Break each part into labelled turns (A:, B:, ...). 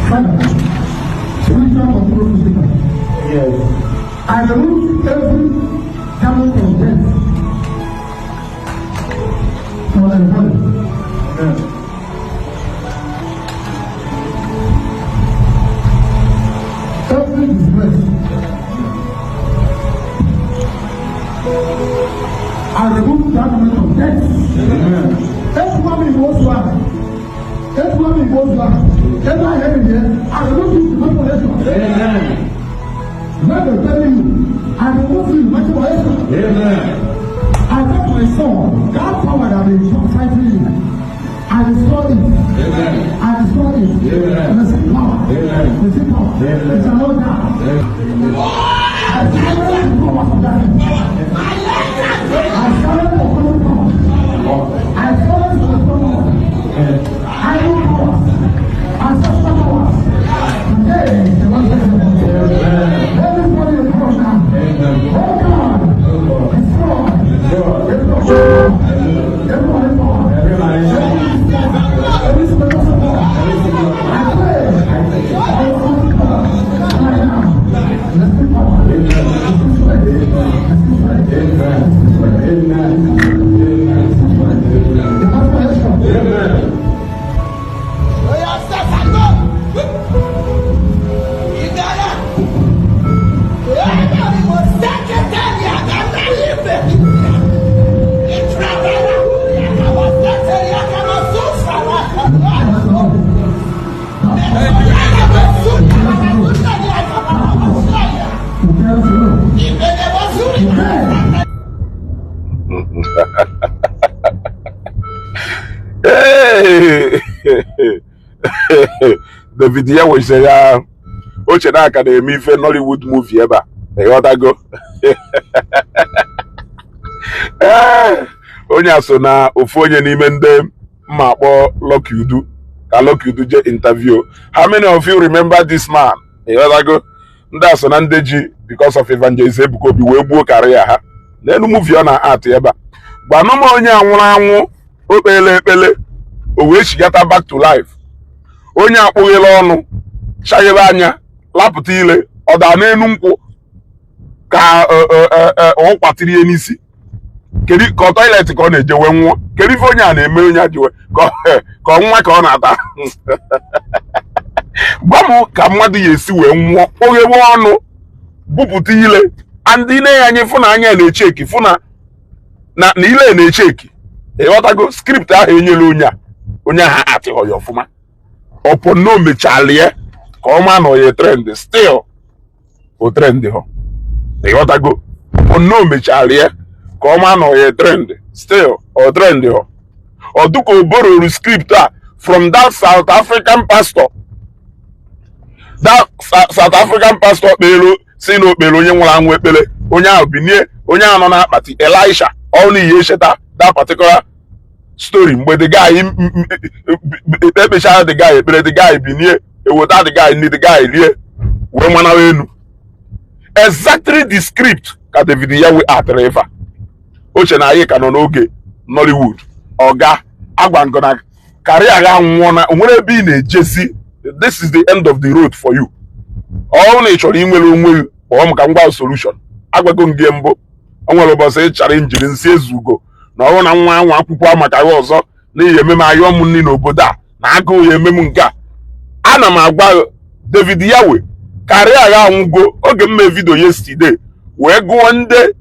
A: Father, spiritual control physical.
B: Yes.
A: I remove every garment of death from my body.
B: Amen.
A: Every disgrace. I remove that garment of death.
B: Amen.
A: Everyone in both one. Everyone in both one. Every head here, I remove you to my possession.
B: Amen.
A: Let me tell you, I remove you to my possession.
B: Amen.
A: I take my sword, that power that is fighting you. I destroy it.
B: Amen.
A: I destroy it.
B: Amen.
A: Receive power.
B: Amen.
A: Receive power.
B: Amen.
A: It shall not die. I silence the powers of darkness. I silence the occult power. I silence the occult power. Evil powers. Ancestral powers. Today, the Lord says, everybody is power now.
B: Amen.
A: Oh God, destroy. Destroy. Everybody power. Every spiritual power. I pray. I will power. Right now. Receive power. Receive strength. Receive strength.
B: Amen.
A: Receive strength.
B: Amen. Amen.
A: Receive strength. The transformation.
B: Amen.
A: Prepare to know. Prepare.
C: Hey! David ya wesịrị ya oche na aka na-eme ife Nollywood movie ebe a, ịghọtago? Ee, onye a so na ofu onye n'ime ndị mma akpọ Lucky Udu ka Lucky Udu jee interview. How many of you remember this man? Ịghọtago? Ndị a so na ndị ji because of Evangelist Ebuka Obi wee gbuo karịa ha n'elu movie ọ na-atụ ebe a. Gbanụ m onye a nwụrụ anwụ, o kpele ekpele, o wee chigata back to life. Onye akpụghịla ọnụ, chaghebe anya, lapụta ile, ọ daa n'elu nkwụ ka ọ kwatiri ihe n'isi. Kedu ka ọ toilet ka ọ na-eje wee nwụọ? Kedu ife onye a na-eme, onye a ji wee ka ọ nwa ka ọ na-ata? Gwa m ka mmadụ ya esi wee nwụọ, kpọghewe ọnụ, bupụta ile, and ile ya anya, fụ na anya na-eche eki, fụ na ile na-eche eki. Ịghọtago? Script ahụ enyela onye a, onye ahụ atịghọ ya ọfụma. Ọpụ na o mechalie ka ọ maa na oye trend, still o trend họ. Ịghọtago? Ọpụ na o mechalie ka ọ maa na oye trend, still o trend họ. Ọ dịka o borrow script a from that South African pastor, that South African pastor kpere si na okpere onye nwụrụ anwụ ekpere, onye ahụ binie, onye ahụ nọ n'akpati Elisha. Ọ na ihe echeta that particular story mgbe the guy ekpechara the guy ekpere, the guy binie, eweta the guy nri, the guy rie wee manawa elu. Exactly the script ka David Yahweh atịrị ife a. Oche na anyị ka nọ n'oge Nollywood. Ọga agwa ngọ na karịa agha nwụọ na onwere ebe ị na-ejesi. This is the end of the road for you. Ọ na ị chọrọ inwere onwe gị, kpọọ m ka m gwa solution. Agwago m gị mbụ, o nwere ụbọchị ị chara njiri nsị ezugo na ọrụ na nwa anwa akwụkwọ maka ya ọzọ n'ihi eme m ayọ m nri n'obodo a na agụụ ya eme m. Nke a ana m agwa David Yahweh, karịa agha anwụgo. Oge m mee video yesterday wee gụọ ndị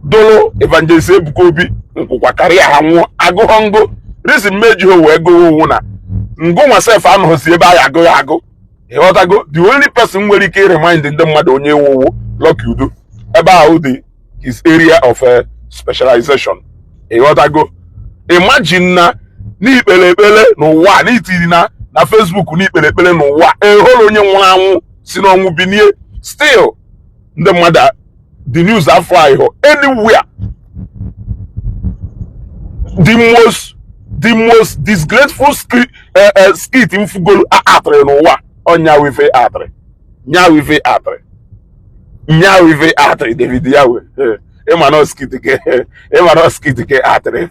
C: dụrụ Evangelist Ebuka Obi nkwụkwa karịa ha nwụọ, agụghọ ngụ reason mejighị wee gụọ owu na ngụ nwa sef anọghịzi ebe anyị agụ ya agụ. Ịghọtago? The only person nwere ike remind ndị mmadụ onye wuwu Lucky Udo ebe ahụ dị his area of specialization. Ịghọtago? Imagine na n'ikpere ekpere n'ụwa, n'itiri na Facebook, n'ikpere ekpere n'ụwa, ehoro onye nwụrụ anwụ si n'ọnwụ binie, still ndị mmadụ, the news afọ ahụ anywhere. The most disgraceful skit mfugolu atịrị n'ụwa, ọnya wife atịrị, nya wife atịrị, nya wife atịrị David Yahweh. Ịma na skit ke, ịma na skit ke atịrị.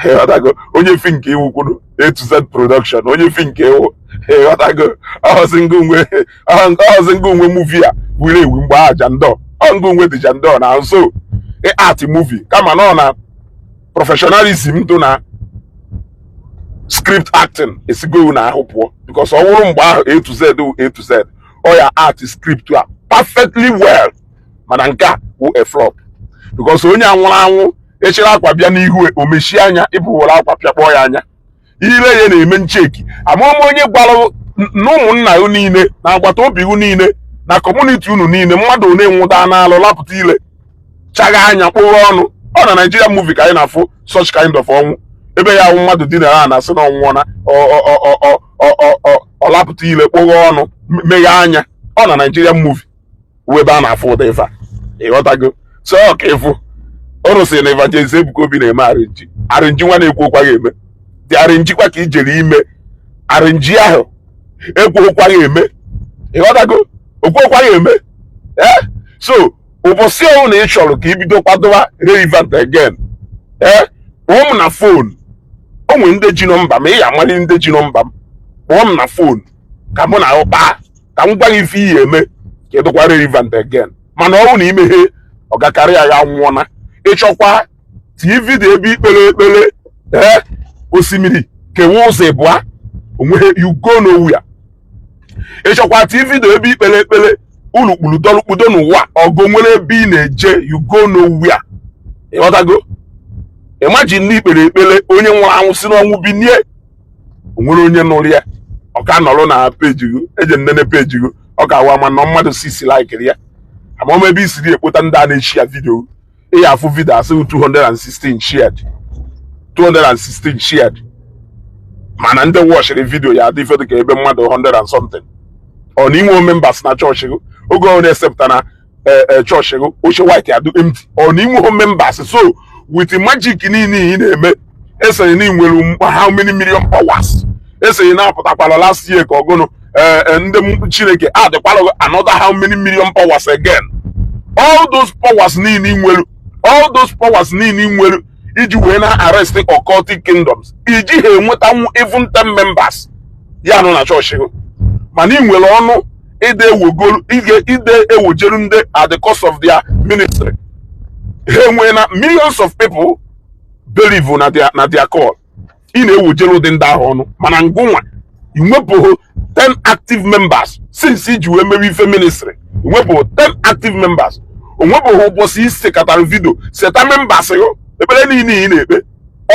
C: Ịghọtago? Onye fi nke iwu kwuru A to Z Production, onye fi nke iwu. Ịghọtago? Ọzi ngụ nwe movie a wuru ewu mgbe ahụ, jandọ ọ ngụ nwe dị jandọ na nso art movie, kama na ọ na professionalism dị na script acting esigo na ahụ pụọ, because ọ wụrụ mgbe ahụ A to Z wụ A to Z, ọ ya art script a perfectly well. Mana nke a wụ a flop, because onye a nwụrụ anwụ echere akwa bịa n'ihu, o mechie anya, ịbụ were akwa pịakpọọ ya anya, ire ya na-eme ncheki. Amụma onye gwara na ụmụnna unu niile na agbata obi unu niile na community unu niile, mmadụ one nwụda n'alụ lapụta ile, chagha anya, kpụrụ ọnụ. Ọ na Nigeria movie ka anyị na-afụ such kind of ọnwụ, ebe ya ahụ mmadụ dinara na asị na ọnwụọna, ọ lapụta ile, kpụrụ ọnụ, meghe anya. Ọ na Nigeria movie wụ ebe a na-afụ ụdị ife a. Ịghọtago? So ọ ka ịfụ ụnụ sị na Evangelist Ebuka Obi na-eme arrange arrange, nwa na-ekwu okwa ga-eme dị arrange kwa ka ijere ime arrange ahụ ekwuokwa ga-eme. Ịghọtago? Okwuokwa ga-eme. Ee, so ụbọchị ọhụụ na ị chọrọ ka ibido kwadowa relevant again, ee, kpọọ m na phone. O nwere ndị ji nọmba m, ị ya amali ndị ji nọmba m. Kpọọ m na phone ka mụ na ahụ kpaa, ka m gwa gị ife iyi eme ka ịdịkwa relevant again. Mana ọ bụrụ na imeghe ọ gakarị ya, ya nwụọna. Ịchọkwa tii video ebe ikpere ekpere, ee, osimiri kewa ụzọ ịbụa, onweghị, you go nowhere. Ịchọkwa tii video ebe ikpere ekpere unu kpuru dọlụkpudo n'ụwa, ọgụ nwere ebe ị na-eje, you go nowhere. Ịghọtago? Imagine na ikpere ekpere, onye nwụrụ anwụ si n'ọnwụ binie, onwere onye nụrụ ya, ọ ka nọrọ na peji gị. Eje nnene peji gị, ọ ga-awa ma nọ mmadụ sisi laikiri ya. Amam ebe isiri ekpota ndị a na-echi ya video. Ị ya afụ video asị 216 shared, 216 shared, mana ndị wọchịrị video ya adị ife dịka ebe mmadụ 100 and something. Ọ na inwe members na chọọchị gị, oge ọ na-esepụta na chọọchị gị, oche white adụ empty. Ọ na inwe members. So with magic niile ị na-eme, esonye na nwere how many million powers, esonye na-apụtakwala last year ka ọgụnụ ndị Chineke adịkwala another how many million powers again. All those powers niile ị nwere, all those powers niile ị nwere iji wee na arrest occultic kingdoms, iji ha enwetanwu even 10 members ya nọ na chọọchị gị. Mana ị nwere ọnụ ide ewogolu ide ewojeru ndị at the cost of their ministry. Ha enwee na millions of people believe na their call. Ị na-ewojere ụdị ndị ahụ ọnụ, mana ngụnwa inwepụghị 10 active members since iji wee mewe ife ministry. Inwepụghị 10 active members. Onwepụghị ụbọchị ise katara video seta members gị. Ekpere niile ị na-ekpe,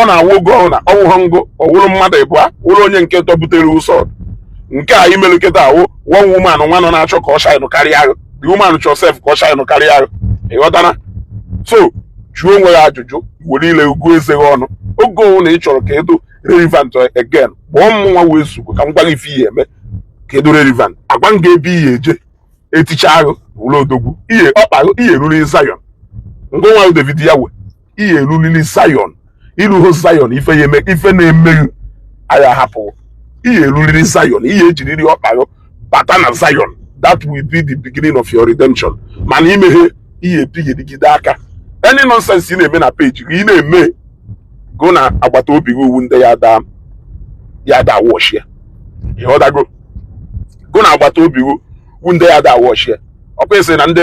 C: ọ na-awụ oge ọhụrụ na ọwụghọ ngụ ọwụrụ mmadụ ịbụa wụrụ onye nke tọbutere ụsọ nke a imelu kịta awụ one woman nwa nọ na-achọ ka ọ shine karịa agụ. The woman chọ sef ka ọ shine karịa agụ. Ịghọtana? So jụọ onwe ya ajụjụ, were ile gụọ eze gị ọnụ. Oge ọbụla na ị chọrọ ka edo relevant again, kpọọ m nwa wee zugbo ka m gwa gị ife ihe eme ka edo relevant. Agwa m gị ebe ihe eje eticha agụ wụrụ odogwu ihe ọkpa ihe eruriri Zion. Ngwa nwa David ya we ihe eruriri Zion. Iruho Zion, ife ya eme, ife na-emeghu aya hapụ. Ihe eruriri Zion, ihe ejiriri ọkpa gị bata na Zion. That will be the beginning of your redemption. Mana imeghe ihe epigidegide aka, any nonsense ị na-eme na page gị, ị na-eme go na agbata obi gị uwu ndị ya da ya da wash ya. Ịghọtago? Go na agbata obi gị wu ndị ya da wash ya. Ọkwa isi na ndị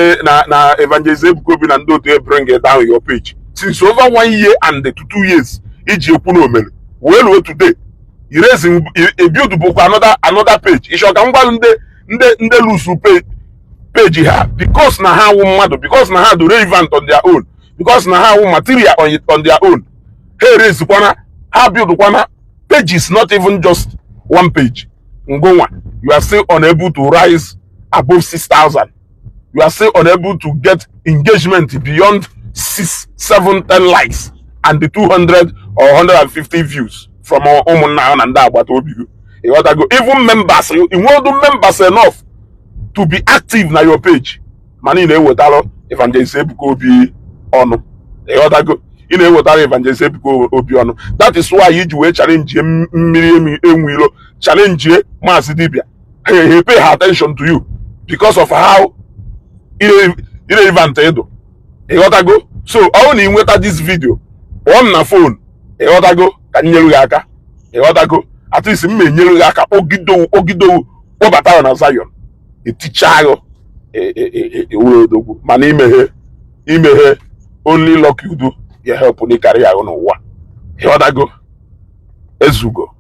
C: na Evangelist Ebuka Obi na ndị otu e bring down your page since over one year and to 2 years iji ekwu na omere wee ruo today, erase build bụkwa another page. Ịchọ ka m gwa ndị lose page ha because na ha awụ mmadụ, because na ha do relevant on their own, because na ha awụ material on their own, ha erezikwana, ha build kwana pages, not even just one page. Ngụnwa, you are still unable to rise above 6,000. You are still unable to get engagement beyond 6, 7, 10 likes and the 200 or 150 views from ụmụnna ha na ndị agbata obi gị. Ịghọtago? Even members, inweodu members enough to be active na your page, mana ị na-ewetara Evangelist Ebuka Obi ọnụ. Ịghọtago? Ị na-ewetara Evangelist Ebuka Obi ọnụ. That is why iji wee challenge mmiri enwe ilo, challenge Maazị Dibia, he pay her attention to you because of how irrelevant ịdụ. Ịghọtago? So ọ bụrụ na ị nweta this video, kpọọ m na phone, ịghọtago, ka m nyere gị aka, ịghọtago. At least m enyere gị aka kpọgidowu, kpọgidowu, kpọbata ya na Zion, eticha agụ ewuro odogwu. Mana imeghe imeghe, only Lucky Udu ga help n'ịkarị ahụ n'ụwa, ịghọtago. Ezugo.